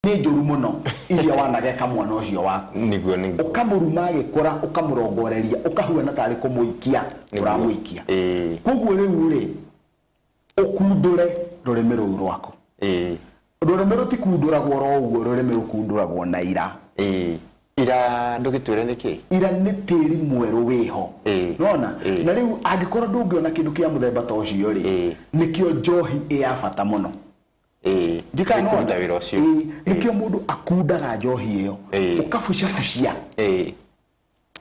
Nĩ njũru mũno iria wanageka mwana ũcio waku. Nĩguo nĩguo. Ũkamũruma agĩkũra, ũkamũrongoreria, ũkahuana tarĩ kũmũikia ũramũikia. Koguo rĩu rĩ, ũkundũre rũrĩmĩ rũu rwaku. Rũrĩmĩ rũtikundũragwo oro ũguo, rũrĩmĩ rũkundũragwo na ira. Ira ndũgĩtwĩre nĩkĩ? Ira nĩ tĩri mwerũ wĩho. Nĩwona? Na rĩu angĩkorwo ndũngĩona kĩndũ kĩa mũthemba ta ũcio rĩ, nĩkĩo njohi ĩ ya bata mũno. Ĩĩ. Ndikana Nĩ kũruta wĩra ũcio. Ĩĩ, nĩkĩo mũndũ akundaga njohi ĩyo. Ũkabucabucia.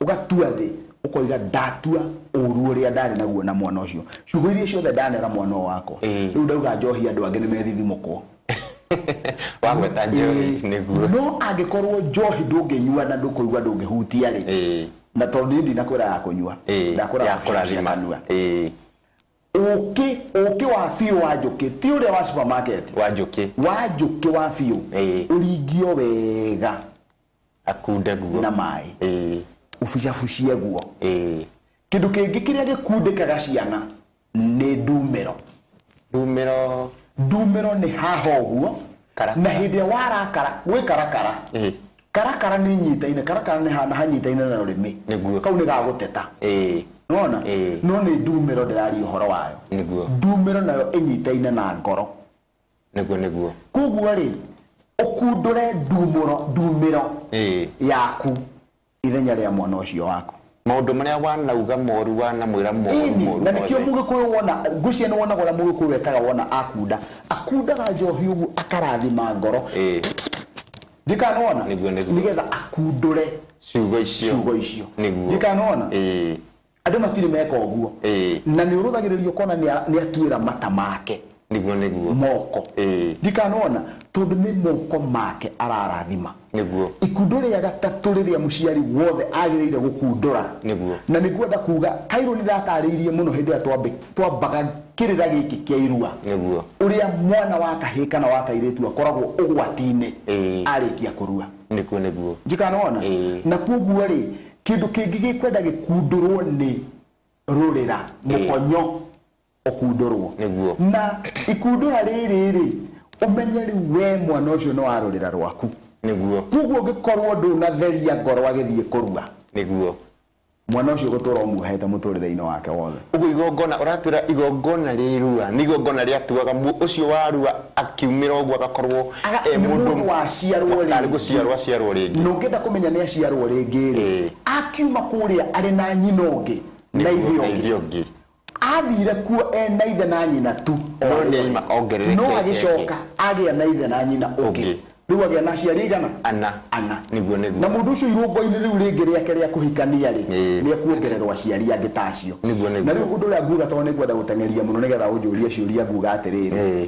Ũgatua thĩ, ũkoiga ndatua ũru ũrĩa ndarĩ naguo na mwana ũcio. Ciugo iria ciothe ndanera mwana ũyũ wakwa. Rĩu ndauga njohi andũ angĩ nĩ methithimũkwo. Wagweta njohi, nĩguo. No angĩkorwo njohi ndũngĩnyua na ndũkũigua ndũngĩhutia rĩ, na tondũ niĩ ndinakwĩra ya kũnyua, ndakwĩra Ya kũbucabucia kũrathima. kanua. Ũkĩ, ũkĩ wa biũ wa njũkĩ, ti ũrĩa wa supermarket. Wa njũkĩ. Wa njũkĩ wa biũ. Ũringio wega. Akunde guo. Na maĩ. Ũbucabucie guo. Kĩndũ kĩngĩ kĩrĩa gĩkundĩkaga ciana nĩ ndumĩro. Ndumĩro. Ndumĩro nĩ haha ũguo. Karakara. Na hĩndĩ ĩrĩa warakara, gwĩ karakara. Karakara nĩ nyitaine, karakara nĩ hana hanyitaine na rũrĩmĩ. Nĩguo. Kau nĩ ga gũteta. Nĩwona? No nĩ ndumĩro ndĩraria ũhoro wayo. Nĩguo. Ndumĩro nayo ĩnyitaine na ngoro. Nĩguo nĩguo. Koguo rĩ, ũkundũre ndumũro, ndumĩro yaku ithenya rĩa mwana ũcio waku. Maũndũ marĩa wanauga moru wanamwĩra moru Ĩni, moru na nĩkĩo mothe. Mũgĩkũyũ wona, ngwĩciria nĩ wonaga ũrĩa Mũgĩkũyũ ekaga wona akunda. Akundaga njohi ũguo akarathima ngoro. Ndiũĩ kana nĩwona? Nĩguo, nĩguo. Nĩgetha akundũre Ciugo icio. ciugo icio. Nĩguo. Ndiũĩ kana nĩwona? Andũ matirĩ meka ũguo. Na nĩ ũrũthagĩrĩria ũkona nĩ atuĩra mata make. Nĩguo nĩguo. Moko. Ndiũĩ kana nĩwona? Tondũ nĩ moko make ararathima. Nĩguo. Ikundo rĩa gatatũ rĩrĩa mũciari wothe agĩrĩire gũkundũra. Nĩguo. Na nĩ ngwenda kuga, Kairũ nĩ ndatarĩirie mũno hĩndĩ ĩrĩa twambaga kĩrĩra gĩkĩ kĩa irua. Nĩguo. Ũrĩa mwana wa kahĩĩ kana wa kairĩtu akoragwo ũgwati-inĩ arĩkia kũrua. Nĩguo nĩguo. Ndiũĩ kana nĩwona? Na kwoguo rĩ, kĩndũ kĩngĩ gĩkwenda gĩkundũrwo nĩ rũrĩra, mũkonyo ũkundũrwo. Nĩguo. Na ikundũra rĩrĩ rĩ, ũmenye rĩu we mwana ũcio nĩ wa rũrĩra rwaku. Nĩguo. Kwoguo ũngĩkorwo ndũnatheria ngoro agĩthiĩ kũrua. Nĩguo. Mwana ũcio ũgũtũra ũmuohete mũtũrĩre-inĩ wake wothe. Ũguo igongona, ũratwĩra igongona rĩa irua nĩ igongona rĩatuaga ũcio warua akiumĩra ũguo agakorwo e Nĩ mũndũ mũndũ waciarwo tarĩ rĩngĩ. gũciarwo aciarwo rĩngĩ. Na ũngĩenda kũmenya nĩ aciarwo rĩngĩ-rĩ, akiuma kũrĩa arĩ na nyina ũngĩ na ithe Na ithe ũngĩ. ũngĩ. Athire kuo e na ithe na nyina tu o No arĩ nĩ o aima rĩ. ongererekete No agĩcoka agĩa na ithe na nyina ũngĩ. Ũngĩ. Rĩu agĩa na aciari aigana? Ana. Ana. Nĩguo, nĩguo. Na mũndũ ũcio irũngo-inĩ rĩu rĩngĩ rĩake rĩa kũhikania rĩ, nĩ ekuongererwo aciari angĩ ta acio. Nĩguo, nĩguo. Na rĩu ũndũ ũrĩa nguga tondũ nĩ ngwenda gũteng'eria mũno nĩgetha ũnjũrie ciũria nguga atĩrĩrĩ,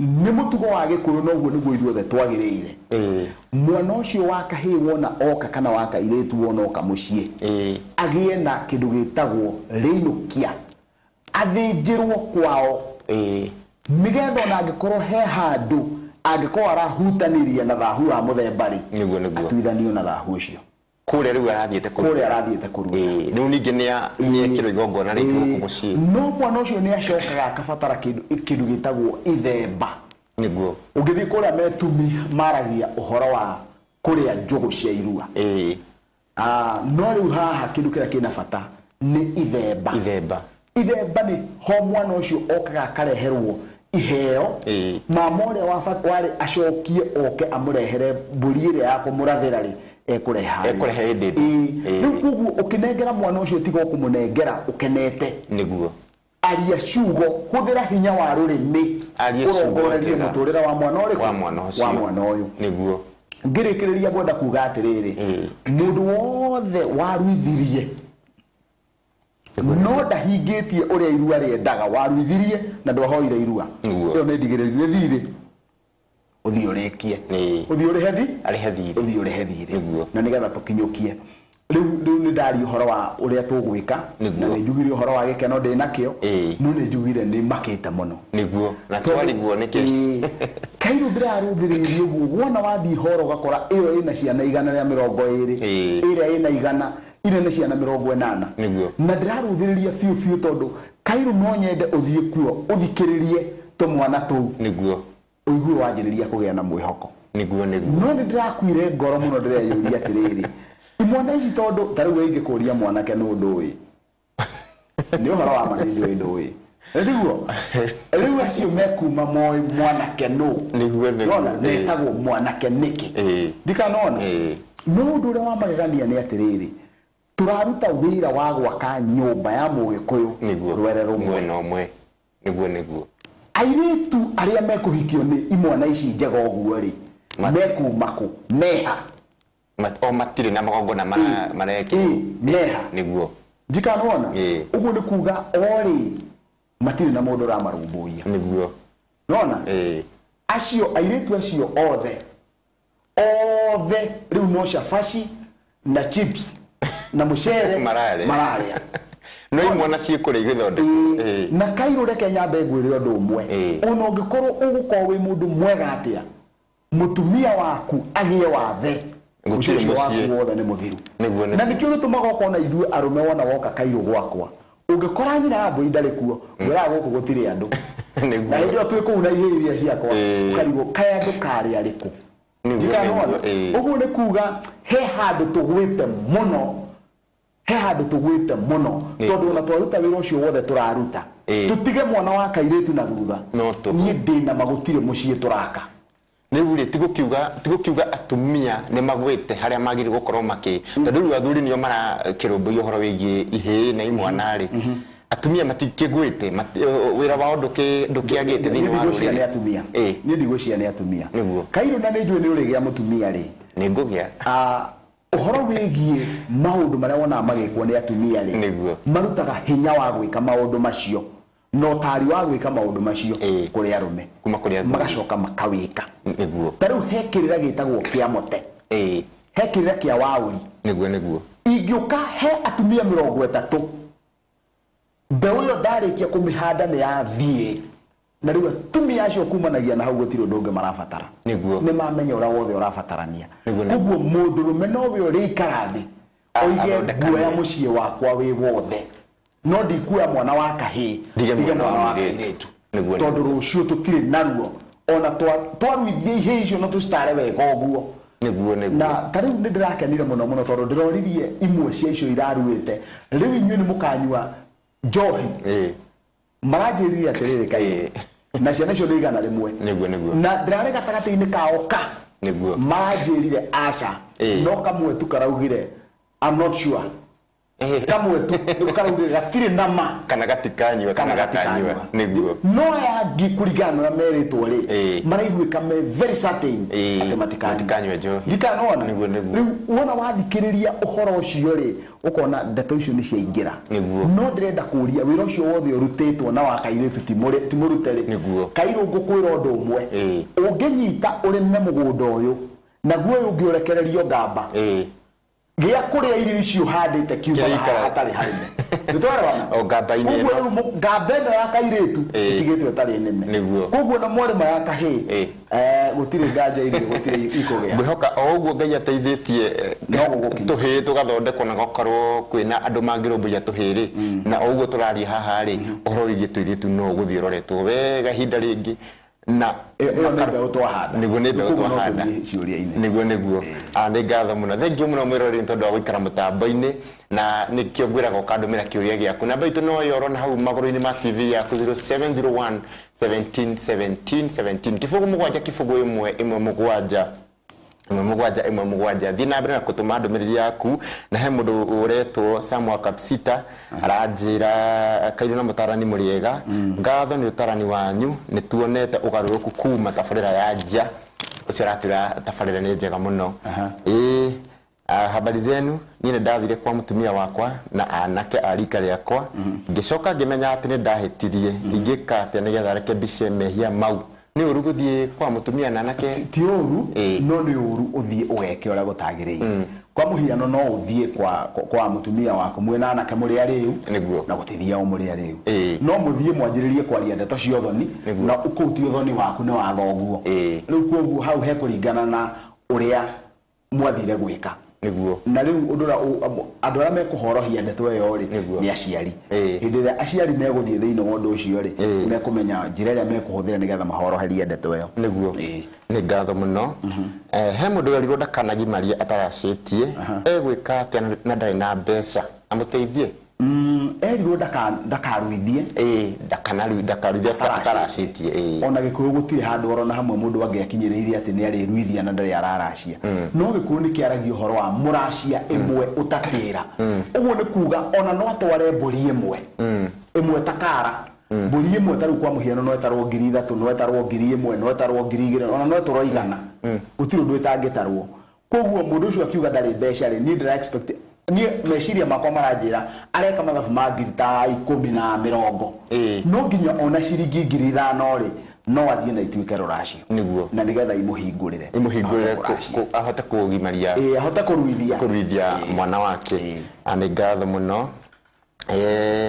nĩ mũtugo wa Gĩkũyũ na ũguo nĩguo ithuothe twagĩrĩire. Mwana ũcio wa kahĩĩ wona oka kana wa kairĩtu wona oka mũciĩ, agĩe na kĩndũ gĩtagwo rĩinũkia, athĩnjĩrwo kwao, nĩgetha ona angĩkorwo he handũ angĩkorwo arahutanirie na thahu wa mũthemba rĩ, Nĩguo, nĩguo. atuithanio na thahu ũcio. Kũrĩa rĩu arathiĩte kũruĩra. Kũrĩa arathiĩte kũruĩra. Ĩĩ, rĩu ningĩ nĩ nĩ ekĩrwo igongona rĩngĩ gũkũ mũciĩ. No mwana ũcio nĩ acokaga akabatara kĩndũ kĩndũ gĩtagwo ithemba. Nĩguo. Ũngĩthiĩ kũrĩa Metumi maragia ũhoro wa kũrĩa njũgũ cia irua. Ah, no rĩu haha kĩndũ kĩrĩa kĩna bata nĩ ithemba. Ithemba. Ithemba nĩ ho mwana ũcio okaga akareherwo iheo. Mama ũrĩa warĩ acokie oke amũrehere mbũri ĩrĩa ya kũmũrathĩra rĩ, ekũrehe harĩa. Ekũrehe ĩndĩ ĩndĩ. Rĩu koguo ũkĩnengera mwana ũcio tiga o kũmũnengera ũkenete. Nĩguo. Aria ciugo, hũthĩra hinya wa rũrĩmĩ Arie ciugo ũrongorerie njega. mũtũrĩre wa mwana ũrĩkũ? Wa mwana ũcio. Wa mwana ũyũ. Nĩguo. Ngĩrĩkĩrĩria ngwenda kuga atĩrĩrĩ, mũndũ wothe waruithirie no ndahingĩtie ũrĩa irua rĩendaga, waruithirie na ndwahoire irua, Nĩguo. ĩyo nĩ ndigĩrĩri, nĩ thirĩ. Ũthiĩ ũrĩkie. Ũthiĩ ũrĩhe thi? Arĩhe thirĩ. Ũthiĩ ũrĩhe thirĩ. Nĩguo. Na nĩgetha tũkinyũkie. Rĩu rĩu nĩ ndaria ũhoro wa ũrĩa tũgwĩka. Nĩguo. Na nĩ njugire ũhoro wa gĩkeno ndĩ nakĩo. No nĩ njugire nĩ makĩte mũno. Nĩguo. Na twarigwo nĩkĩ. Kairũ ndĩrarũthĩrĩirie ũguo wona wathiĩ horo ũgakora ĩyo ĩna ciana 120. Ĩrĩa ĩna 100. Iria nĩ ciana 80. Nĩguo. Na ndĩrarũthĩrĩria biũ biũ tondũ Kairũ no nyende ũthiĩ kuo ũthikĩrĩrie tũmwana tũu. Nĩguo. Ũigue wanjĩrĩria kũgĩa na mwĩhoko. Nĩguo nĩguo. No nĩ ndĩrakuire ngoro mũno, ndĩreyũria atĩrĩrĩ, imwana ici, tondũ ta rĩu we ingĩkũria mwanake nũ ndũĩ, nĩ ũhoro wa ma nĩ njũĩ ndũĩ, tiguo? Rĩu acio mekuma moĩ mwanake nũ. Nĩguo, nĩguo. Nona metagwo mwanake nĩkĩ? Ndikanona. No ũndũ ũrĩa wa magegania nĩ atĩrĩrĩ, tũraruta wĩra wa gwaka nyũmba ya Mũgĩkũyũ rwere rũmwe. Mwena ũmwe, nĩguo nĩguo. Airĩtu arĩa mekũhikio nĩ imwana ici njega ũguo rĩ, mekuma kũ, meha? O matirĩ na magongona marekĩrwo. Ĩ, meha? Ndikanona. Ũguo nĩ kuga orĩ matirĩ na mũndũ ũramarũmbũiya. Nona acio airĩtu acio othe othe rĩu no cabaci na chips na mũcere mararĩa. Mararĩa. No imwana ciĩkũrĩa igĩthondekwo. Na kairũ, reke nyambe ngwĩre ũndũ ũmwe. Ona ũngĩkorwo ũgũkorwo wĩ mũndũ mwega atĩa, mũtumia waku agĩe wathe, Gũtirĩ mũciĩ ũcio waku mũciĩ. wothe nĩ mũthiru. Nĩguo. Na nĩkĩo gĩtũmaga ũkona ithuĩ arũme, wona woka kairũ gwakwa, ũngĩkora nyina ya mbũri ndarĩ kuo, ngwĩraga gũkũ gũtirĩ andũ. Na hĩndĩ ĩyo twĩ kũu na ihĩĩ iria ciakwa, ũkarigwo kaĩ andũ karĩ arĩkũ. Ndikanona. Ũguo nĩ kuga he handũ tũgwĩte mũno, he handũ tũgwĩte mũno, tondũ ona twaruta wĩra ũcio wothe tũraruta, tũtige mwana wa kairĩtu na thutha, No tũhũ. niĩ ndĩna ma gũtirĩ mũciĩ tũraka. Rĩu rĩ, tigũkiuga atumia nĩ magwĩte harĩa magĩrĩirwo gũkorwo makĩ, tondũ rĩu athuri nĩo marakĩrũmbũiya ũhoro wĩgiĩ ihĩĩ na imwana rĩ, atumia matikĩgwĩte, wĩra wao ndũkĩagĩte Niĩ thĩinĩ wa ndigwĩciria nĩ rũrĩrĩ. atumia. Niĩ ndigwĩciria nĩ atumia. Kairũ, na nĩ njũĩ nĩ ũrĩgĩa mũtumia rĩ. Nĩ ngũgĩa. Ah, ũhoro wĩgiĩ maũndũ marĩa wonaga magĩkwo nĩ atumia rĩ, marutaga hinya wa gwĩka maũndũ macio na ũtari wa gwĩka maũndũ macio kũrĩ arũme. Kuma kũrĩ athuri. Magacoka makawĩka. Ta rĩu he kĩrĩra gĩtagwo kĩa mote, he kĩrĩra kĩa waũri. Nĩguo nĩguo. Ingĩũka he atumia 30, mbeũ ĩyo ndarĩkia kũmĩhanda nĩ yathiĩ, na rĩu atumia acio kumanagia na hau gũtirĩ ũndũ ũngĩ marabatara. Nĩ mamenya ũrĩa wothe ũrabatarania. Nĩguo. Koguo mũndũrũme nowe ũrĩikara thĩ oige, athondekane. "Nguoya mũciĩ wakwa wĩ wothe, no ndikuoya mwana wa kahĩĩ, ndige ndige mwana mwana wa wa mũirĩtu." kairĩtu." Nĩguo. Tondũ rũciũ tũtirĩ naruo, ona twaruithia ihĩĩ icio na tũcitare wega ũguo. Nĩguo nĩguo. Na ta rĩu nĩ ndĩrakenire mũno mũno, tondũ ndĩroririe imwe cia icio iraruĩte, "Rĩu inyuĩ nĩ mũkanyua njohi?" Maranjĩrire atĩrĩrĩ, kaĩ na ciana icio nĩ 100. Nĩguo nĩguo. Na ndĩrarĩ gatagatĩ-inĩ kao ka maranjĩrire aca. No kamwe tu karaugire, "I'm not sure." Kamwe tu nĩko karaugire gatirĩ na ma kana gatikanyua kana gakanyua. No aya angĩ, kũringana na ũrĩa merĩtwo rĩ, maraiguĩka me very certain atĩ matikanyua. Matikanyua njohi. Ndikanona. Nĩguo, nĩguo. Rĩu wona wathikĩrĩria ũhoro ũcio rĩ, ũkona ndeto icio nĩ ciaingĩra. No ndĩrenda kũria, wĩra ũcio wothe ũrutĩtwo na wa kairĩtu ti mũrute rĩ, kairũ, ngũkwĩra ũndũ ũmwe. Ũngĩnyita ũrĩme mũgũnda ũyũ, naguo ũyũ ũngĩ ũrekererio ngamba, gĩa kũrĩa irio icio ũhandĩte kiumaga Kĩrĩikara- haha hatarĩ harĩme. Nĩ twarewana? O ngamba-inĩ Koguo ĩno. rĩu ngamba ĩno ya kairĩtu ĩtigĩtwo ĩtarĩ nĩme. Koguo na mwarĩma ya kahĩĩ, gũtirĩ nganja irio gũtirĩ ikũgĩa. Ngwĩhoka o ũguo Ngai ateithĩtie, No gũgũkinya. tũhĩĩ tũgathondekwo na gũkorwo kwĩna andũ mangĩrũmbũiya tũhĩĩ rĩ, na o ũguo tũraria haha rĩ, ũhoro wĩgiĩ tũirĩtu no ũgũthiĩ ũroretwo wega ihinda rĩngĩ na Ĩyo nĩ mbeũ twahanda. Nĩguo, nĩ mbeũ Koguo no twahanda. tũthiĩ ciũria-inĩ. Nĩguo nĩguo. Ah, nĩ ngatho mũno, thengiũ mũno mwĩroreri nĩ tondũ wa gũikara mũtambo-inĩ, na nĩkĩo ngwĩraga ũkandũmĩra kĩũria gĩaku. Namba itũ no ĩyo ũrona hau magũrũ-inĩ ma TV yaku, 0701 17 17 17, 07 0 1 1 7 1 7 1 7. Thiĩ na mbere na gũtũma ndũmĩrĩri yaku. Na he mũndũ ũretwo Samuel Kapsita aranjĩra, "Kairũ na mũtarani mũrĩega, ngatho nĩ ũtarani wanyu, nĩ tuonete ũgarũrũku kuma tabarĩra ya nja." Ũcio aratwĩra tabarĩra nĩ njega mũno. Ĩĩ. "Ah, habari zenu, niĩ nĩ ndathire kwa mũtumia wakwa na anake a rika rĩakwa, ngĩcoka ngĩmenya atĩ nĩ ndahĩtirie. Ingĩka atĩa nĩgetha rekebishe mehia mau?" Nĩ ũru gũthiĩ kwa mũtumia na anake? Ti ũru. No nĩ ũru ũthiĩ ũgeke ũrĩa gũtagĩrĩire. Kwa mũhiano, no ũthiĩ kwa mũtumia waku mwĩna anake mũrĩ arĩu, na gũtithiagwo mũrĩ arĩu. No mũthiĩ mwanjĩrĩrie kwaria ndeto cia ũthoni, na kũu ti ũthoni waku, nĩ wa thoguo. Rĩu koguo hau hekũringana na ũrĩa mwathire gwĩka. Na rĩu ũndũ ũrĩa andũ arĩa mekũhorohia ndeto ĩyo rĩ, nĩ aciari. Hĩndĩ ĩrĩa aciari megũthiĩ thĩinĩ wa ũndũ ũcio rĩ, mekũmenya njĩra ĩrĩa mekũhũthĩra nĩgetha mahoroherie ndeto ĩyo. Nĩ ngatho mũno. He mũndũ werirwo ndakanagimarie ataracĩtie, egwĩka atĩa na ndarĩ na mbeca amũteithie? Erirwo ndakaruithie. Ĩĩ, ndakaruithie ataracĩtie, ĩĩ. Ona Gĩkũyũ gũtirĩ handũ oro na hamwe mũndũ angĩakinyĩrĩire atĩ nĩ arĩruithia na ndarĩ araracia. No Gĩkũyũ nĩ kĩaragia ũhoro wa mũracia ĩmwe ũtatĩra. Ũguo nĩ kuga ona no atware mbũri ĩmwe, ĩmwe ta kara. Mbũri ĩmwe ta rĩu kwa mũhiano no ĩtarwo 3,000, no ĩtarwo 1,000, no ĩtarwo 2,000, ona no ĩtarwo 100. Gũtirĩ ũndũ ĩtangĩtarwo. Koguo mũndũ ũcio akiuga ndarĩ mbeca rĩ, niĩ ndĩra expect, niĩ meciria makwa maranjĩra areka mathabu ma ngiri ta ikũmi na mĩrongo. No nginya ona ciringi 5,000 rĩ, no athiĩ na ituĩke rũracio. Na nĩgetha imũhingũrĩre. Imũhingũrĩre Ahote kũracia. ahote kũgimaria. Ĩĩ, ahote kũruithia. Kũruithia mwana wake. Na nĩ ngatho mũno.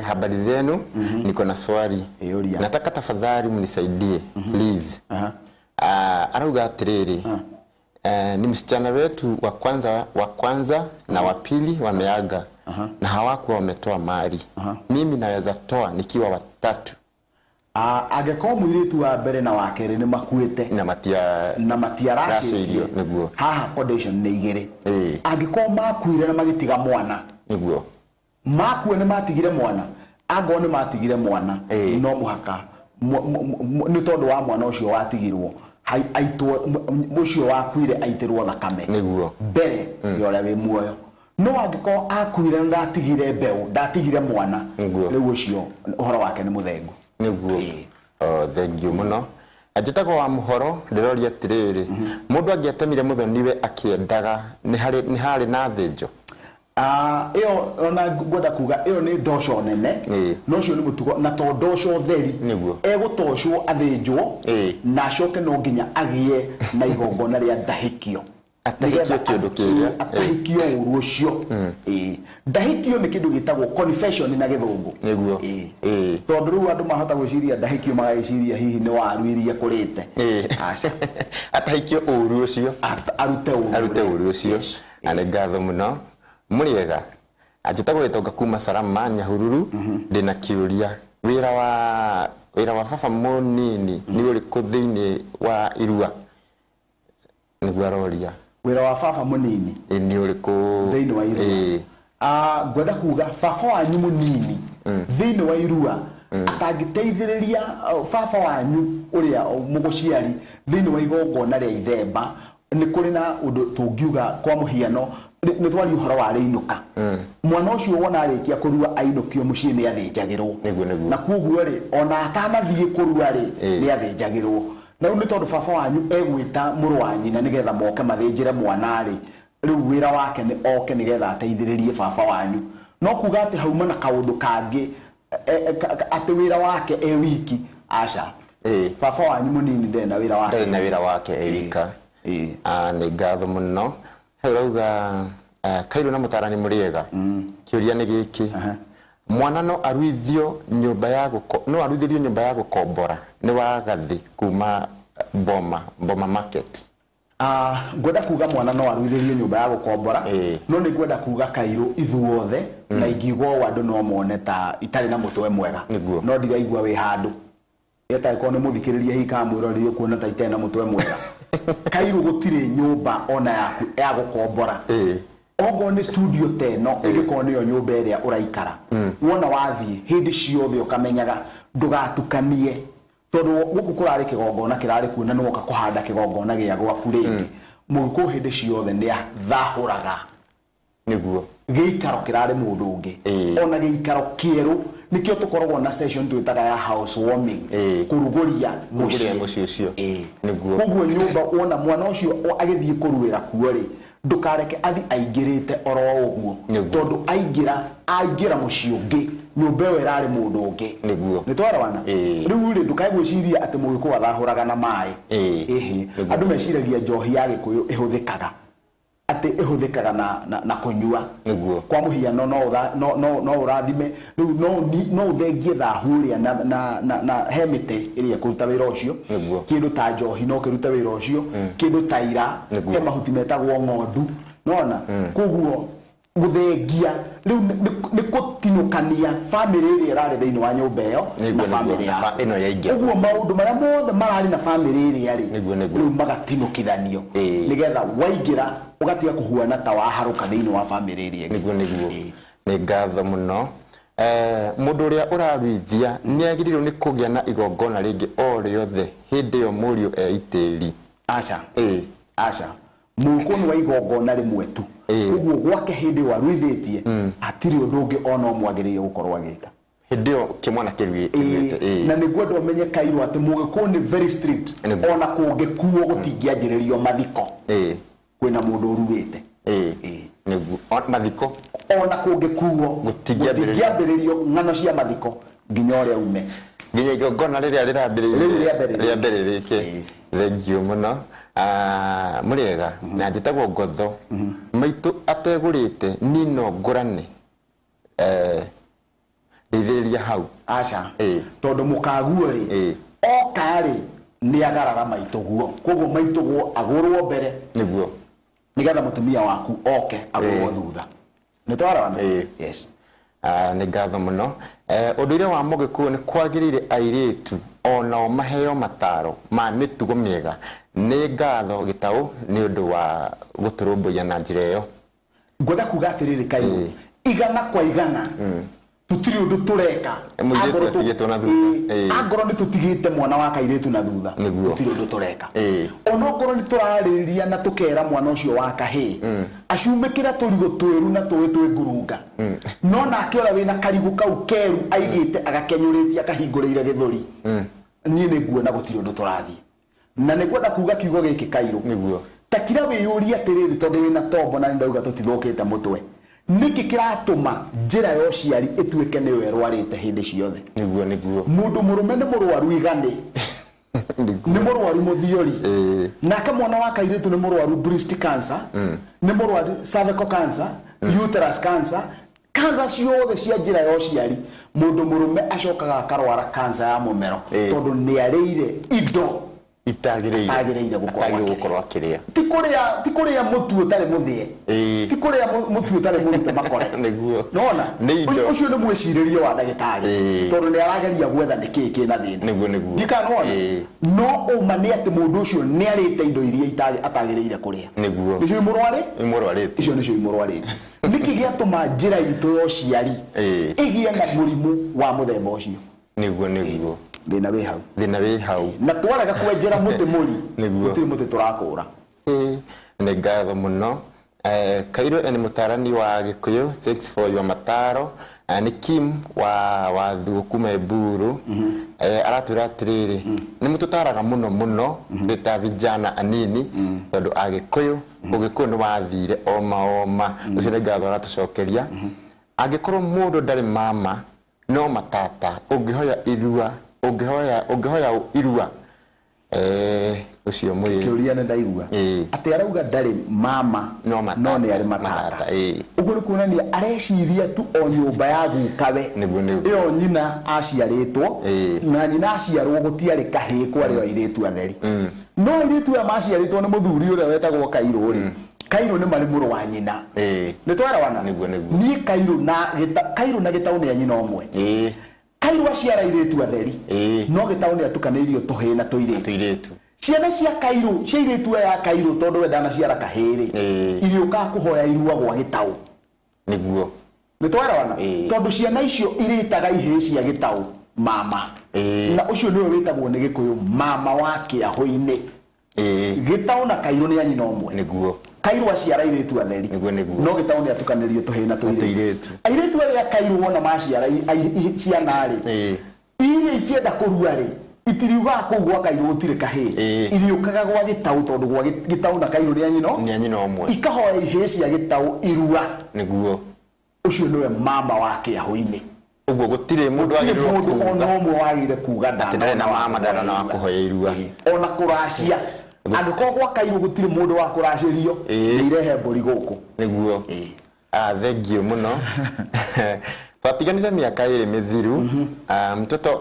Habari zenu, niko na swali. Ĩĩ, ũria. Nataka tafadhali mnisaidie, please. Arauga atĩrĩrĩ, ni msichana wetu wa kwanza na wa pili wameaga na hawakuwa wametoa mali. Mimi naweza toa nikiwa watatu? Ah, angĩkorwo mũirĩtu wa mbere na wa kerĩ nĩ makuĩte na matia na matiaracĩtie, racĩirio, nĩguo. Haha condition nĩ igĩrĩ. Angĩkorwo makuire na magĩtiga mwana, makua nĩ matigire mwana, angorwo nĩ matigire mwana, no mũhaka nĩ tondũ wa mwana ũcio watigirwo, aitwo, ũcio wakuire aitĩrwo thakame mbere ya ũrĩa wĩ muoyo. No angĩkorwo akuire na ndatigire mbeũ, ndatigire mwana, rĩu ũcio ũhoro wake nĩ mũthengu. Oh, thank you mũno. Njĩtagwo wa mũhoro, ndĩroria atĩrĩrĩ, mũndũ angĩatemire mũthoniwe akĩendaga, nĩ harĩ na thĩnjo? Ah, ĩyo ona ngwenda kuga ĩyo nĩ ndoco nene. No ũcio nĩ mũtugo na to ndoco theri. Egũtocwo athĩnjwo na acoke no nginya agĩe na igongona rĩa ndahĩkio. Atahĩkio. Nĩgetha kĩndũ kĩrĩa. Atahĩkio ũru ũcio. Ndahĩkio nĩ kĩndũ gĩtagwo confession na Gĩthũngũ. Tondũ rĩu andũ mahota gwĩciria ndahĩkio, magagĩciria hihi nĩ waru iria kũrĩte. Aca. Atahĩkio ũru ũcio. Arute ũru. Arute ũru ũcio. Na nĩ ngatho mũno. Mũrĩega, njĩtagwo Gĩtonga kuma Salama, Nyahururu. Ndĩna kĩũria, wĩra wa baba mũnini nĩ ũrĩkũ thĩinĩ wa irua? Nĩguo aroria. Wĩra wa baba mũnini Nĩ ũrĩkũ thĩinĩ wa irua? Ah, ngwenda kuga baba wanyu mũnini thĩinĩ wa irua atangĩteithĩrĩria baba wanyu ũrĩa mũgũciari thĩinĩ wa igongona rĩa ithemba, nĩ kũrĩ na ũndũ tũngiuga. Kwa mũhiano, nĩ twaria ũhoro wa rĩinũka, mwana ũcio wona arĩkia kũrua ainũkio mũciĩ nĩ athĩnjagĩrwo. Nĩguo, nĩguo. Na koguo rĩ, ona atanathiĩ kũrua rĩ, nĩ athĩnjagĩrwo. Na rĩu nĩ tondũ baba wanyu egwĩta mũrũ wa nyina nĩgetha moke mathĩnjĩre mwana rĩ, rĩu wĩra wake nĩ oke nĩgetha ateithĩrĩrie baba wanyu. No kuga atĩ hauma na kaũndũ kangĩ atĩ wĩra wake e wiki, aca. Baba wanyu mũnini ndarĩ na wĩra wake. Ndarĩ na wĩra wake e wika. Ah, nĩ ngatho mũno. He ũrauga, Kairũ na mũtarani mũrĩega, kĩũria nĩ gĩkĩ, mwana no aruithio nyũmba ya gũko no aruithĩrio nyũmba ya gũkombora? Nĩ wa gathĩ kuma Boma Market. Ah, ngwenda kuga mwana no aruithĩrio nyũmba ya gũkombora. No nĩ ngwenda kuga kairũ ithuothe na ingiuga ũũ andũ no mone ta itarĩ na mũtwe mwega. No ndiraigua wĩ handũ ĩtangĩkorwo nĩ mũthikĩrĩria hihi kana mwĩroreri ũkuona ta itarĩ na mũtwe mwega. Kairũ, gũtirĩ nyũmba ona yaku ya gũkombora. Okorwo nĩ studio ta ĩno, ĩngĩkorwo nĩyo nyũmba ĩrĩa ũraikara, wona wathiĩ hĩndĩ ciothe ũkamenyaga ndũgatukanie, tondũ gũkũ kũrarĩ kĩgongona kĩrarĩ kuo na nĩwoka kũhanda kĩgongona gĩa gwaku rĩngĩ. Mũgĩkũyũ hĩndĩ ciothe nĩ athahũraga gĩikaro kĩrarĩ mũndũ ũngĩ, ona gĩikaro kĩerũ. Nĩkĩo tũkoragwo na session twĩtaga ya house warming, kũrugũria kũrugũria mũciĩ. Mũciĩ ũcio. Koguo nyũmba wona mwana ũcio agĩthiĩ kũruĩra kuo rĩ, ndũkareke athi aingĩrĩte oro ũguo, tondũ aingĩra mũciĩ ũngĩ, nyũmba ĩyo ĩrarĩ mũndũ ũngĩ. Nĩ twarawana? Rĩu rĩ, ndũkae gwĩciria atĩ mũgĩkũyũ athahũraga na maĩ. Ĩhĩ, andũ meciragia njohi ya Gĩkũyũ ĩhũthĩkaga atĩ ĩhũthĩkaga na kũnyua. Kwa mũhiano, no ũrathime rĩu, no ũthengie thahu ũrĩa na he mĩtĩ ĩrĩa ĩkũruta wĩra ũcio. Kĩndũ ta njohi no kĩrute wĩra ũcio, kĩndũ ta ira. He mahuti metagwo ng'ondu. Nona koguo guthengia riu nĩ gũtinũkania bamĩrĩ ĩrĩa ĩrarĩ thĩinĩ wa nyũmba ĩyo na bamĩrĩ yaku. Ĩno yaingĩra. Ũguo maũndũ marĩa mothe mararĩ na bamĩrĩ ĩrĩa rĩ, Nĩguo, nĩguo. rĩu magatinũkithanio nĩgetha waingĩra ũgatiga kũhuana ta waharũka thĩinĩ wa bamĩrĩ ĩrĩa ĩngĩ. Nĩguo, nĩguo. Nĩ ngatho mũno. Mũndũ ũrĩa ũraruithia nĩ agĩrĩirwo nĩ kũgĩa na igongona rĩngĩ o rĩothe hĩndĩ ĩyo mũriũ e itĩri? Aca. Aca. Mũgĩkũyũ nĩ wa igongona rĩmwe tu. Ũguo gwake hĩndĩ ĩyo aruithĩtie, hatirĩ ũndũ ũngĩ ona ũmwe agĩrĩire gũkorwo agĩka. Hĩndĩ ĩyo kĩmwana kĩruĩte. Na nĩ ngwenda ũmenye, Kairũ, atĩ Mũgĩkũyũ nĩ very strict. Ona kũngĩkuo gũtingĩanjĩrĩrio mathiko kwĩna mũndũ ũruĩte. Nĩguo. Mathiko. Ona kũngĩkuo gũtingĩambĩrĩrio. Gũtingĩambĩrĩrio ng'ano cia mathiko nginya ũrĩa ume. Nginya igongona rĩrĩa rĩrambĩrĩirie Rĩu rĩambĩrĩrie. Rĩambĩrĩrĩke. Thengiũ mũno. Ah, mũrĩega, na njĩtagwo Ngotho. Maitũ ategũrĩte niĩ no ngũrane? Ndeithĩrĩria hau. Aca. Tondũ mũkaguo rĩ, oka rĩ, nĩ agarara maitũguo, koguo maitũguo agũrwo mbere nĩgetha mũtumia waku oke agũrwo thutha. Nĩ twarona? Yes. Ah, nĩ ngatho mũno. Ũndũire wa Mũgĩkũyũ nĩ kwagĩrĩire airĩtu onao maheo mataro ma mĩtugo mĩega. Nĩ ngatho Gĩtaũ nĩ ũndũ wa gũtũrũmbũiya na njĩra ĩyo. Ngwenda kuga atĩrĩrĩ, Kairũ, 100% tũtirĩ ũndũ tũreka. Mũirĩtu Angorwo atigĩtwo na thutha. Angorwo nĩ tũtigĩte mwana wa kairĩtu na thutha, gũtirĩ ũndũ tũreka. Onokorwo nĩ tũrarĩrĩria na tũkera mwana ũcio wa kahĩĩ acumĩkĩra tũrigũ twĩru na tũĩ twĩ ngurunga, no nake ũrĩa wĩna karigũ kau keru aigĩte agakenyũrĩtie akahingũrĩire gĩthũri, niĩ nĩ nguona gũtirĩ ũndũ tũrathiĩ. Na nĩ ngwenda kuga kiugo gĩkĩ, Kairũ. Ta kira wĩyũrie atĩrĩrĩ, tondũ wĩna tombo na nĩ ndauga tũtithũkĩte mũtwe, nĩkĩ kĩratũma njĩra ya ũciari ĩtuĩke nĩyo ĩrwarĩte hĩndĩ ciothe? Nĩguo, nĩguo. Mũndũ mũrũme nĩ mũrwaru iganĩ, nĩ mũrwaru mũthiori, nake mwana wa kairĩtu nĩ mũrwaru breast cancer, nĩ mũrwaru cervical cancer, uterus cancer, cancer ciothe cia njĩra ya ũciari. Mũndũ mũrũme acokaga akarwara cancer ya mũmero tondũ nĩ arĩire indo itagĩrĩire atagĩrĩire gũkorwo atagĩrĩire akĩrĩa. Gũkorwo akĩrĩa. Ti kũrĩa mũtu ũtarĩ mũthĩe, ti kũrĩa mũtu ũtarĩ mũrute makore. Nona Nĩ indo. Ũcio nĩ mwĩcirĩrie wa ndagĩtarĩ, tondũ nĩ arageria gwetha nĩ kĩĩ kĩna thĩna. Nĩguo, nĩguo. Ndikana wona, no ũma nĩ atĩ mũndũ ũcio nĩ arĩte indo iria atagĩrĩire kũrĩa. Nĩcio imũrwarĩ. Nĩmũrwarĩte. Icio nĩcio imũrwarĩte. Nĩkĩ gĩatũma njĩra itũ ya ũciari ĩgĩe na mũrimũ wa mũthemba ũcio? Nĩguo, nĩguo. Thĩna wĩ hau. Thĩna wĩ hau. Na twarega kwenjera mũtĩ mũri, gũtirĩ mũtĩ tũrakũra. Nĩ ngatho mũno. Kairũ nĩ mũtarani wa Gĩkũyũ, thanks for your mataro. Nĩ Kim wa Wathuũ kuma Eburu. Aratwĩra atĩrĩrĩ, nĩ mũtũtaraga mũno mũno twĩ ta vijana anini, tondũ Agĩkũyũ Ũgĩkũyũ nĩ wathire oma oma. Ũcio nĩ ngatho aratũcokeria. Angĩkorwo mũndũ ndarĩ mama no matata, ũngĩhoya irua, ũngĩhoya irua, ũcio mwĩrĩ. Kĩũria nĩ ndaigua. Atĩ arauga ndarĩ mama no matata. No nĩ arĩ matata. Matata. Ũguo nĩ kuonania areciria tu o nyũmba ya gukawe. Nĩguo, nĩguo. Ĩyo nyina aciarĩtwo, na nyina aciarwo gũtiarĩ kahĩĩ, kwarĩ o airĩtu atheri. No airĩtu aya maciarĩtwo nĩ mũthuri ũrĩa wetagwo Kairũ rĩ, Kairũ nĩ marĩ mũrũ wa nyina. Nĩ twarawana? Nĩguo, nĩguo. Niĩ Kairũ na Kairũ na Gĩtaũ nĩ a nyina ũmwe. Kairũ aciara airĩtu atheri, no Gĩtaũ nĩ atukanĩirio tũhĩĩ na tũirĩtu. Tũirĩtu. Ciana cia Kairũ, cia airĩtu aya a Kairũ, tondũ we ndanaciara kahĩĩ rĩ, irĩũkaga kũhoya irua gwa Gĩtaũ. Nĩ twarawana? Tondũ ciana icio irĩtaga ihĩĩ cia Gĩtaũ mama. Na ũcio nĩwe wĩtagwo nĩ Gĩkũyũ mama wa kĩahũ-inĩ. Gĩtaũ na Kairũ nĩ a nyina ũmwe. Kairũ aciara airĩtu atheri, Nĩguo, nĩguo. no Gĩtaũ nĩ atukanĩrio tũhĩĩ na tũirĩtu. Tũirĩtu. Airĩtu arĩa Kairũ wona maciara ciana rĩ, iria ikĩenda kũrua rĩ, itiriugaga kũu gwa Kairũ gũtirĩ kahĩĩ. Iriũkaga gwa Gĩtaũ, tondũ gwa Gĩtaũ na Kairũ nĩ a nyina Nĩ a nyina ũmwe. Ikahoya ihĩĩ cia Gĩtaũ irua. Ũcio nĩwe mama wa kĩahũ-inĩ. Ũguo gũtirĩ mũndũ gũtirĩ wagĩrĩirwo mũndũ ona kuga ũmwe wagĩrĩire kuga atĩ ndarĩ na mama, ndarona wa kũhoya irua. Ona kũracia, angĩkorwo gwa Kairũ gũtirĩ mũndũ wa kũracĩrio, nĩ irehe mbũri gũkũ. Nĩguo. Ah, thengiũ mũno. Twatiganire miaka 2 mĩthiru. Ah, mtoto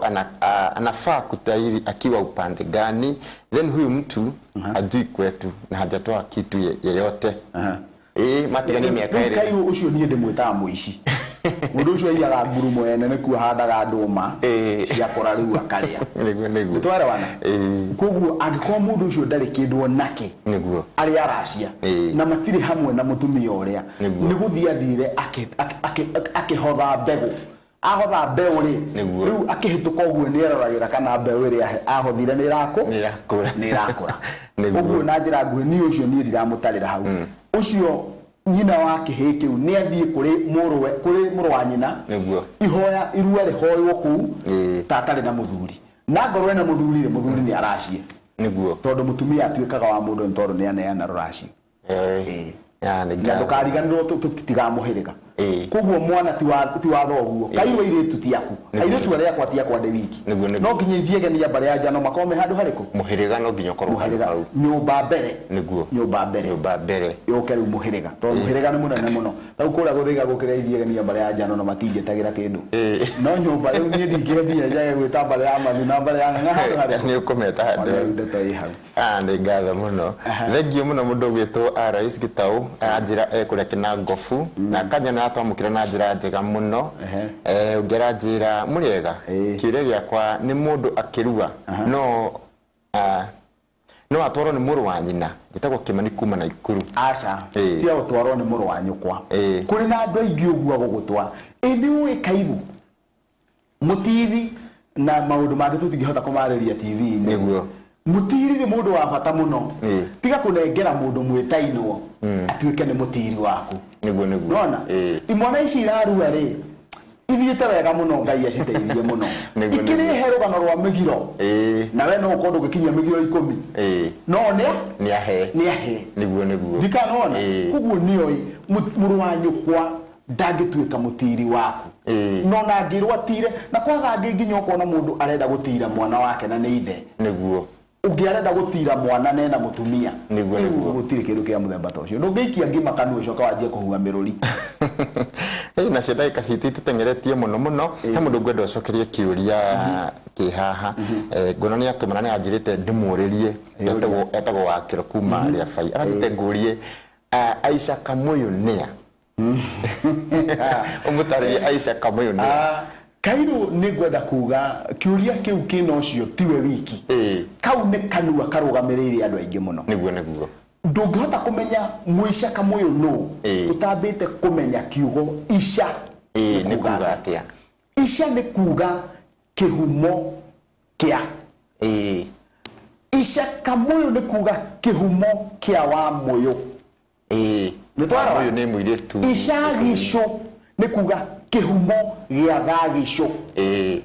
anafaa kutahiri akiwa upande gani? Then huyu mtu hajui kwetu na hajatoa kitu yeyote. Ĩĩ, matiganie mĩaka Rĩu ĩrĩ. Kairũ ũcio niĩ ndĩmwĩtaga mũici. Mũndũ ũcio aiyaga ngurumo ene nĩkuo ahandaga ndũma ciakũra rĩu akarĩa. Nĩguo nĩguo. Nĩtwaelewana? Ĩĩ. Koguo angĩkorwo mũndũ ũcio ndarĩ kĩndũ onake Nĩguo. arĩa aracia na matirĩ hamwe na mũtumia ũrĩa Nĩguo. nĩ gũthiĩ athire akĩhotha mbegũ. Ahotha mbeũ rĩ, Nĩguo. rĩu akĩhĩtũka ũguo nĩ eroragĩra kana mbeũ ĩrĩa ahothire nĩ ĩrakũ Nĩ ĩrakũra. nĩ ĩrakũra. Nĩguo. Ũguo na njĩra nguhĩ niĩ ũcio niĩ ndiramũtarĩra hau. Ũcio nyina wa kĩhĩĩ kĩu nĩ athiĩ kũrĩ mũrũwe kũrĩ mũrũ wa nyina Nĩguo. ihoya irua rĩhoywo kũu Ĩĩ. ta atarĩ na mũthuri. Na ngorwo ena mũthuri rĩ, mũthuri nĩ aracie. Nĩguo. Tondũ mũtumia atuĩkaga wa mũndũ nĩ tondũ nĩ aneana rũracio. Ĩĩ. Ya, nĩ Na ngatho. ndũkariganĩrwo tũtigamũhĩrĩga. Ĩĩ. Koguo mwana ti wa ti wa thoguo. Kairũ airĩtu ti aku. Nĩguo. Airĩtu arĩa akwa ti akwa ndĩ wiki. Nĩguo, nĩguo. No nginya ithiĩ genia mbarĩ ya njano makorwo me handũ harĩkũ? Mũhĩrĩga no nginya ũkorwo handũ Mũhĩrĩga. hau. Nyũmba mbere. Nĩguo. Nyũmba mbere. Nyũmba mbere. Yũke rĩu mũhĩrĩga. Tondũ mũhĩrĩga nĩ mũnene mũno. Rĩu kũrĩa gũthĩga gũkĩra ithiĩ genia mbarĩ ya njano na matinjĩtagĩra kĩndũ. Ĩĩ. No nyũmba rĩu niĩ ndingĩendia njage gwĩta mbarĩ ya Mathu na mbarĩ ya Ng'ang'a handũ harĩkũ? Nĩ ũkũmeta handũ. Ona rĩu ndeto ĩ hau. Ah, nĩ ngatho mũno. Thengiũ mũno mũndũ ũgwĩtwo Alois Gĩtaũ aranjĩra e kũrĩa Kĩnangobu na akanja nĩ aratwamũkĩra na njĩra njega mũno. Ehe. Eh, ũngĩ aranjĩra mũrĩega, Ĩĩ. kĩũria gĩakwa nĩ mũndũ akĩrua no ah, no atwarwo nĩ mũrũ wa nyina. Njĩtagwo Kĩmani kuma Naikuru. Aca, Ĩĩ. tiga gũtwarwo nĩ mũrũ wa nyũkwa. Ĩĩ. Kũrĩ na andũ aingĩ ũguo agũgũtwara. Ĩ nĩ ũĩ Kairu mũtiri na maũndũ mangĩ tũtingĩhota kũmarĩria TV-inĩ. Nĩguo. Mũtiri nĩ mũndũ wa bata mũno. Ĩĩ. Tiga kũnengera mũndũ mwĩtainwo atuĩke nĩ mũtiri waku. Nĩguo nĩguo. Nona? Ĩĩ. Imwana ici irarua rĩ, ithiĩte wega mũno Ngai aciteithie mũno. Nĩguo, Ikĩrĩhe rũgano rwa mĩgiro. Ĩĩ. Na we no ũkorwo ndũngĩkinyia mĩgiro ikũmi. Ĩĩ. No nĩ Nĩ ahe. nĩ ahe. Nĩguo nĩguo. Ndikanona? Ĩĩ. Koguo nĩoĩ mũrũ wa nyũkwa ndangĩtuĩka mũtiri waku. Ĩĩ. No na angĩrwo atire, na kwanza angĩ nginya ũkona mũndũ arenda gũtira mwana wake na nĩ ithe. Nĩguo. Ũngĩ arenda gũtira mwana na ena mũtumia. Nĩguo, Rĩu nĩguo. gũtirĩ kĩndũ kĩa mũthemba ta ũcio. Ndũngĩikia ngima kanua ũcoke wanjie kũhua mĩrũri. Ĩ, nacio ndagĩka citũ itũteng'eretie mũno mũno. He mũndũ ngwenda ũcokerie kĩũria kĩ haha. Eh, nguona nĩ atũma na nĩ anjĩrĩte ndĩmũrĩrie. Etagwo etagwo Wakĩro kuma Rĩabai. Aranjĩte ngũrie ah, Aisha Kamũyũ nĩa? Ũmũtarĩrie Aisha Kamũyũ nĩa? Ah, Kairũ nĩ ngwenda kuga kĩũria kĩu kĩna ũcio tiwe wiki. Ĩĩ. Kau nĩ kanua karũgamĩrĩire andũ aingĩ mũno. Nĩguo nĩguo. Ndũngĩhota kũmenya mũica Kamũyũ nũ Ĩĩ. ũtambĩte kũmenya kiugo ica. Ĩĩ, nĩ kuga atĩa? Ica nĩ kuga kĩhumo kĩa. Ĩĩ. Ica Kamũyũ nĩ kuga kĩhumo kĩa Wamũyũ. Ĩĩ. Nĩ twarora? Wamũyũ nĩ mũirĩtu. Icagicũ nĩ kuga kĩhumo gĩa thagicũ. Ĩĩ.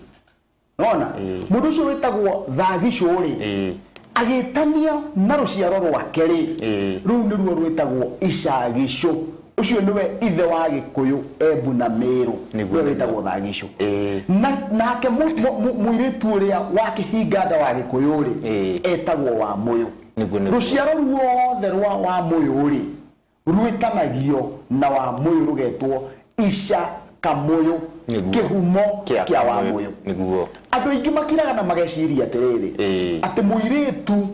Nona? Mũndũ ũcio wĩtagwo thagicũ rĩ, Ĩĩ. agĩtanio na rũciaro rwake rĩ, Ĩĩ. rũu nĩruo rwĩtagwo icagicũ. Ũcio nĩwe ithe wa Gĩkũyũ, Embu na Mĩrũ. Nĩguo, Nĩwe wĩtagwo thagicũ. Ĩĩ. Na, nake mũirĩtu ũrĩa wa kĩhinganda wa Gĩkũyũ rĩ, Ĩĩ. etagwo Wamũyũ. Nĩguo, nĩguo. Rũciaro ruothe rwa Wamũyũ rĩ, rwĩtanagio na Wamũyũ rũgetwo Ica Kamũyũ, Nĩguo. kĩhumo Kĩa kĩa Kamũyũ. Wamũyũ. Nĩguo. Andũ aingĩ makiraga na mageciria atĩrĩrĩ, Ĩĩ. atĩ mũirĩtu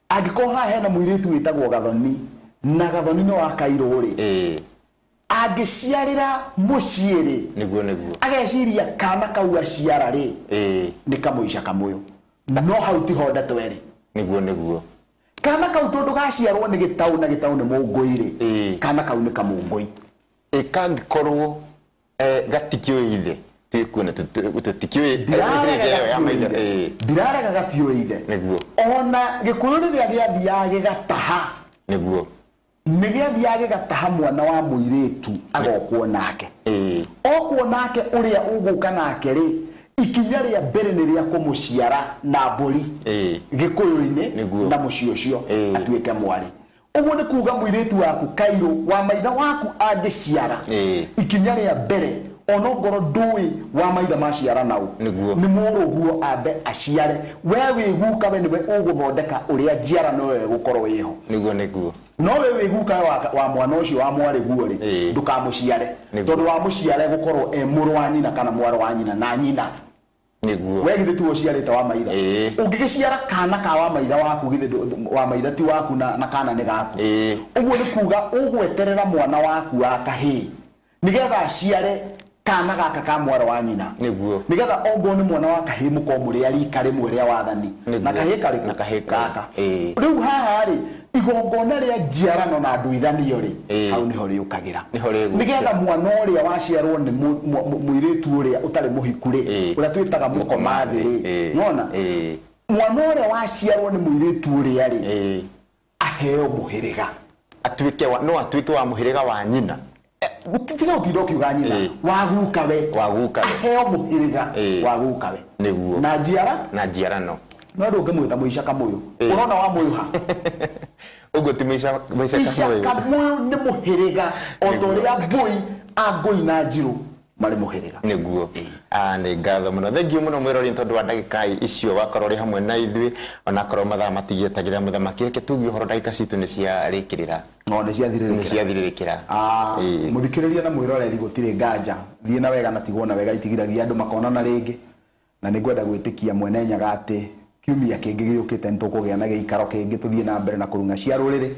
angĩkorwo haha hena mũirĩtu wĩtagwo Gathoni na Gathoni nĩ wa Kairũ rĩ, Ĩĩ. angĩciarĩra mũciĩ rĩ, Nĩguo nĩguo. ageciria kana kau aciara rĩ, Ĩĩ. nĩ kamũica Kamũyũ. No hau tiho ndeto ĩrĩ. Nĩguo nĩguo. Kana kau tondũ gaciarwo nĩ gĩtaũ na gĩtaũ nĩ mũngũi rĩ, Ĩĩ. kana kau nĩ kamũngũi. Ĩ kangĩkorwo eh, gatikĩũĩ ithe twĩkuona tũtikĩũĩ Ndirarega ya gatiũĩ maithe. ithe. Ĩĩ. Ndirarega gatiũĩ ithe. Nĩguo. Ona Gĩkũyũ rĩrĩa gĩathiaga gĩgataha, Nĩguo. nĩ gĩathiaga gĩgataha mwana wa mũirĩtu agokwo nake. Ĩĩ. Okwo nake ũrĩa ũgũka nake rĩ, ikinya rĩa mbere nĩ rĩa kũmũciara na mbũri Ĩĩ. Gĩkũyũ-inĩ Nĩguo. na mũciĩ ũcio Ĩĩ. atuĩke mwarĩ. Ũguo nĩ kuga mũirĩtu waku Kairũ wa maitha waku angĩciara, Ĩĩ. ikinya rĩa mbere ona ongorwo ndũĩ wa maitha maciara nau, Nĩguo. nĩ mũrũguo ambe aciare. We wĩ guka we nĩwe ũgũthondeka ũrĩa njiarano ĩyo ĩgũkorwo ĩho. Nĩguo nĩguo. No we wĩ guka wa mwana ũcio wa mwarĩ guo rĩ, Ĩĩ. ndũkamũciare. Nĩguo. Tondũ wamũciara egũkorwo e mũrũ wa nyina kana mwarĩ wa nyina na nyina. Nĩguo. We githĩ tiwe ũciarĩte wa maitha? Ĩĩ. Ũngĩgĩciara kana ka wa maitha waku, githĩ wa maitha ti waku na kana nĩ gaku? Ĩĩ. Ũguo nĩ kuga ũgweterera mwana waku wa kahĩĩ nĩgetha aciare kana gaka ka mwarĩ wa nyina. Nĩguo. Nĩgetha ongorwo nĩ mwana wa kahĩĩ mũkorwo mũrĩ a rika rĩmwe rĩa wathani. Nĩguo. Na kahĩĩ karĩkũ? Na kahĩĩ karĩkũ? Gaka. Ĩĩ. Rĩu haha rĩ, igongona rĩa njiarano na nduithanio rĩ, Ĩĩ. hau nĩho rĩũkagĩra. Nĩho rĩgũkĩra. Nĩgetha mwana ũrĩa waciarwo nĩ mũirĩtu ũrĩa ũtarĩ mũhiku rĩ, Ĩĩ. ũrĩa twĩtaga mũkomathĩ rĩ, Ĩĩ. nĩwona? Ĩĩ. Mwana ũrĩa waciarwo nĩ mũirĩtu ũrĩa rĩ, Ĩĩ. aheo mũhĩrĩga. Atuĩke wa, no atuĩke wa mũhĩrĩga wa nyina. Tiga gũtinda ũkiuga nyina. Ĩĩ. Wa gukawe. Wa gukawe. Aheo mũhĩrĩga Ĩĩ. wa gukawe. Nĩguo. Na njiara? Na njiarano. No ndũngĩmwĩta mũica Kamũyũ. Ĩĩ. Ũrona wa mũyũ ha? Ũguo ti mũica, mũica Ica Kamũyũ. Kamũyũ nĩ mũhĩrĩga o ta Nĩguo. ũrĩa Mbũi, Angũi na Njirũ marĩ mũhĩrĩga. Nĩguo. Ah, nĩ ngatho mũno. Thengiũ mũno mwĩrori nĩ tondũ wa ndagĩka icio wakorwo ũrĩ hamwe na ithuĩ onakorwo mathaa matigĩetagĩrĩra mũthamaki. Reke tuge ũhoro ndagĩka citũ nĩ ciarĩkĩrĩra. No, nĩ ciathirĩrĩkĩra. Nĩ ciathirĩrĩkĩra. Ah, Ĩĩ. mũthikĩrĩria na mwĩroreri gũtirĩ nganja. Thiĩ na wega na tigwo na wega itigiragia andũ makonana rĩngĩ. Na nĩ ngwenda gwĩtĩkia mwene Nyaga atĩ kiumia kĩngĩ gĩũkĩte nĩ tũkũgĩa na gĩikaro kĩngĩ tũthiĩ na mbere na kũrung'a cia rũrĩrĩ.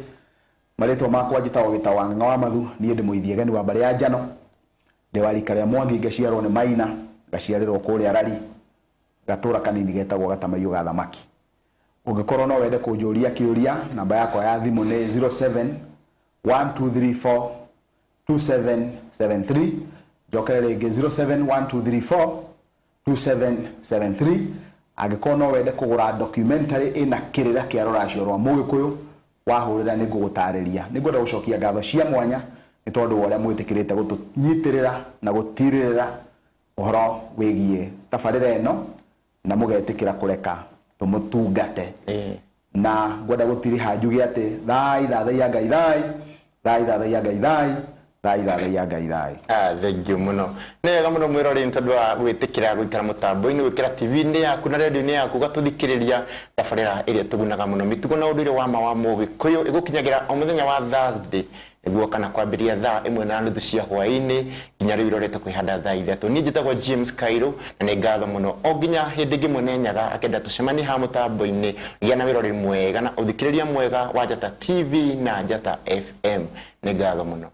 Marĩtwa makwa njĩtagwo Gĩtaũ wa Ng'ang'a wa Mathu, niĩ ndĩ mũithiegeni wa mbarĩ ya Njano, ndĩ wa rika rĩa Mwangi, ngaciarwo nĩ Maina, ngaciarĩrwo kũrĩa Rari, gatũra kanini getagwo Gatamaiyũ ga Thamaki. Ũngĩkorwo no wende kũnjũria kĩũria, namba yakwa ya thimũ nĩ 07 1234 2773. Njokere rĩngĩ, 071234 2773. Angĩkorwo no wende kũgũra documentary ĩna kĩrĩra kĩa rũracio rwa Mũgĩkũyũ, wahũrĩra nĩ ngũgũtarĩria. Nĩ ngwenda gũcokia ngatho cia mwanya nĩ tondũ wa ũrĩa mwĩtĩkĩrĩte gũtũnyitĩrĩra na gũtirĩrĩra ũhoro wĩgiĩ tabarĩra ĩno na mũgetĩkĩra kũreka tũmũtungate. Na ngwenda gũtirĩha njuge atĩ thai thathaiya Ngai thai, thai thathaiya Ngai thai, thai thathaiya Ngai thai. Ah, thank you mũno. Nĩ wega mũno mwĩroreri nĩ tondũ wa gwĩtĩkĩra gũikara mũtambo-inĩ, gwĩkĩra TV-inĩ yaku na radio-inĩ yaku ũgatũthikĩrĩria tabarĩra ĩrĩa ĩtũgunaga mũno. Mĩtugo na ũndũire wa ma wa Mũgĩkũyũ ĩgũkinyagĩra o mũthenya wa Thursday nĩguo kana kwambĩrĩria thaa ĩmwe na nuthu cia hwaĩ-inĩ nginya rĩu irorete kwĩhanda thaa ithatũ. Niĩ njĩtagwo James Kairũ na nĩ ngatho mũno o nginya hĩndĩ ĩngĩ mwene Nyaga akenda tũcemanie haha mũtambo-inĩ. Gĩa na wĩroreri mwega na ũthikĩrĩria mwega wa Njata TV na Njata FM. Nĩ ngatho mũno.